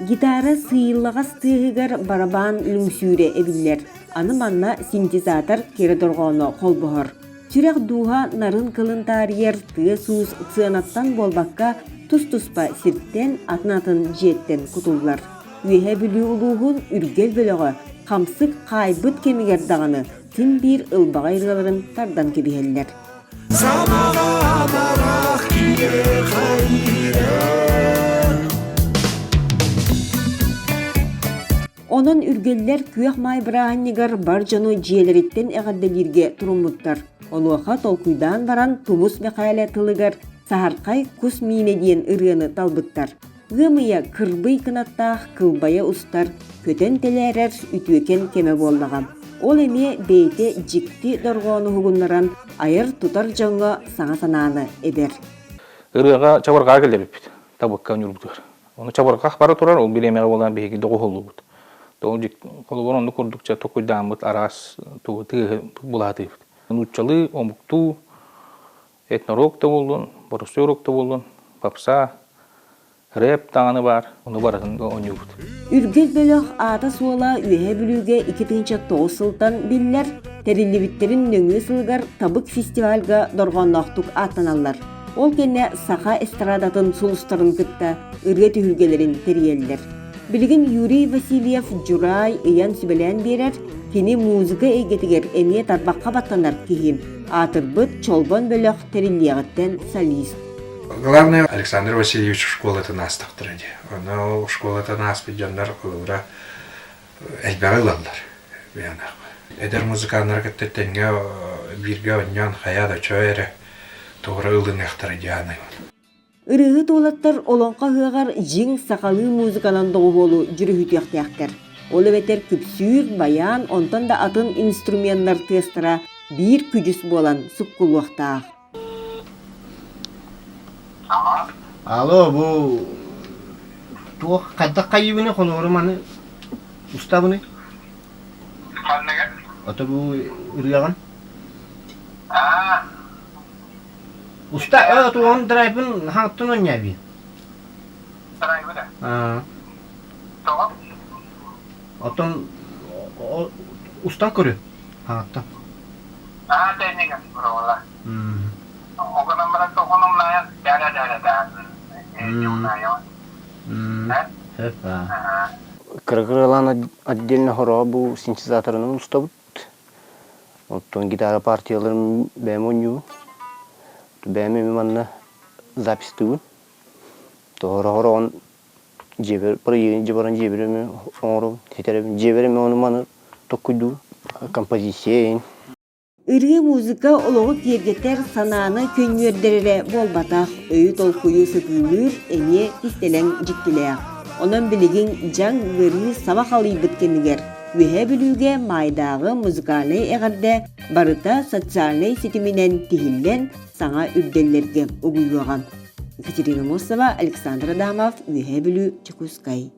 Гитара сыыйыллаҕас тыаһыгар барабаан лүҥсүүрэ эбиллэр. Аны манна синтезатор кэрэ дорҕооно холбоһор. Сүрэх дууһа нарын кылын таарыйар тыас-уус сыанаттан буолбакка, тус-туспа сиртэн, атын-атын дьиэттэн кутуллар. Үөһээ Бүлүү улууһун Үргэл бөлөҕө хамсык хаайбыт кэмигэр даҕаны син биир ылбаҕай ырыаларын тардан кэбиһэллэр. Онон үргэллэр Күөх Маай бырааһынньыгар бар дьону дьиэлэриттэн эҕэрдэлииргэ туруммуттар. Онуоха толкуйдаан баран Тумус Мэхээлэ тылыгар «Саһархай кус миинэ» диэн ырыаны талбыттар. Ыам ыйа кырбый кынаттаах кылбайа устар, көтөн тэлээрэр үтүөкэн кэмэ буоллаҕа. Ол эмиэ бэйэтэ дьикти дорҕоону уһугуннаран айар-тутар дьоҥҥо саҥа санааны эбэр. Ырыаҕа чабырҕаа кэлэбиппит, табыкка ньурбутугар. Ону чабырҕах бара турар, ол бириэмэҕэ буолан биһиги доҕуһуллубут. Ол холобур оннук курдук чэ токуйдааммыт араас тугу тыаһы булаатыыбыт. Нууччалыы, омуктуу, этнорок да буоллун, боростуой да буоллун, попса, рэп даҕаны баар, ону барытын оонньуубут. Үргэл бөлөх аата-суола Үөһээ Бүлүүгэ 2009 сылтан биллэр, тэриллибиттэрин нөҥүө сылыгар Табык фестивальга дорҕоонноохтук ааттаналлар. Ол кэннэ саха эстрадатын сулустарын кытта ырыа түһүлгэлэрин тэрийэллэр. Билигин Юрий Васильев Дьурай ыйан сүбэлээн биэрэр, кини музыка эйгэтигэр эмиэ тарбахха баттанар киһи. Аатырбыт Чолбон бөлөх тэриллиэҕиттэн солист. Главное, Александр Васильевич школатын аастахтара дии. Ону школатын ааспыт дьоннор холобура элбэҕи ылаллар. Эдэр музыканнары кытта тэҥҥэ бииргэ оонньоон хайаа да чөө эрэ туора ылыныахтара дии саныыбын. Ырыаһыт уолаттар олоҥхо ыһыаҕар дьиҥ сахалыы музыканан доҕуһуолу дьүрүһүтүөхтээхтэр. Ол эбэтэр күпсүүр, байаан, онтон да атын инструменнар тыастара биир күдьүс буолан суккуллуохтаах. Алло, бу туох хайдах хайыыбыный холобуру маны устабыный? Ханныгы? Ото бу ырыаҕын? Аа. Уста э туон драйвын хаҥыттан оонньообуйун? Драйвы да? Аа. Тоҕо? Оттон устан көрү хаҥыттан. Аа тэйнигэ буруола. Огонон баран тоҕонумнаайан дара дара да. Сөп аа. Кыра-кыралаан отдельно хороҕо бу синтезаторынан устабыт. Оттон гитара партияларын бэйэм оонньуубун. Бэйэм эмиэ манна записьтыыбын. Тоһоро-хороҕон дьиэбэр проект дьиэ баран дьиэбэр эмиэ оҥоробун, ситэрэбин. Дьиэбэр эмиэ ону-маны толкуйдуубун. Композиция иһин. Ырыа музыка олоҕу киэргэтэр, санааны көнньүөрдэр эрэ буолбатах, өйү-толкуйу сытыылыыр эмиэ кистэлэҥ дьиктилээх. Онон билигин дьаҥ ыарыы саба халыйбыт кэмигэр Үөһээ Бүлүүгэ Маайдааҕы музыкальнай эҕэрдэ барыта социальнай ситиминэн тиһиллэн саҥа үрдэллэргэ угуйуоҕа. Екатерина Мосова, Александр Адамов, Үөһээ Бүлүү, Дьокуускай.